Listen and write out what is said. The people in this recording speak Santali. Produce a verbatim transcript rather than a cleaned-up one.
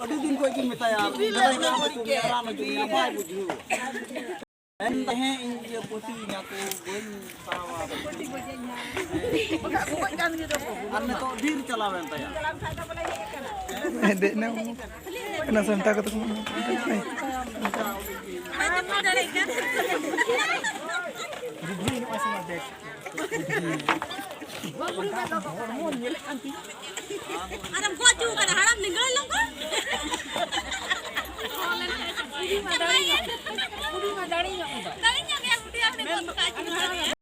ᱟᱹᱰᱤ ᱫᱤᱱ ᱠᱷᱚᱱ ᱜᱤᱧ ᱢᱮᱛᱟᱭᱟ, ᱫᱟᱫᱟ, ᱤᱧ ᱟᱢ ᱛᱮᱠᱚ ᱢᱮᱨᱟ ᱱᱚᱡᱚᱨ ᱤᱧᱟ, ᱵᱟᱭ ᱵᱩᱡᱷᱟᱹᱣᱟ᱾ ᱢᱮᱱ ᱛᱟᱦᱮᱸ ᱤᱧ ᱤᱭᱟᱹ ᱯᱟᱹᱛᱤᱭᱤᱧᱟ ᱠᱚ, ᱵᱟᱹᱧ ᱛᱟᱲᱟᱢᱟ᱾ ᱟᱨ ᱱᱤᱛᱚᱜ ᱰᱷᱮᱨ ᱪᱟᱞᱟᱣᱮᱱ ᱛᱟᱭᱟ᱾ ᱫᱮᱡ ᱮᱱᱟ᱾ ᱚᱱᱟ ᱥᱟᱱᱴᱟ ᱠᱟᱛᱮ ᱠᱚ ᱟᱨᱮᱢ ᱜᱚᱡ ᱦᱚᱪᱚ ᱠᱟᱫᱟ, ᱦᱟᱲᱟᱢ ᱱᱤᱝᱜᱟᱹ ᱞᱚᱝᱜᱚ᱾ ᱫᱟᱲᱮ ᱧᱚᱜ ᱜᱮᱭᱟ, ᱵᱩᱰᱷᱤ ᱟᱨ ᱱᱤᱛᱚᱜ ᱫᱚ ᱠᱟᱡ ᱢᱮᱱᱟᱜᱼᱟ᱾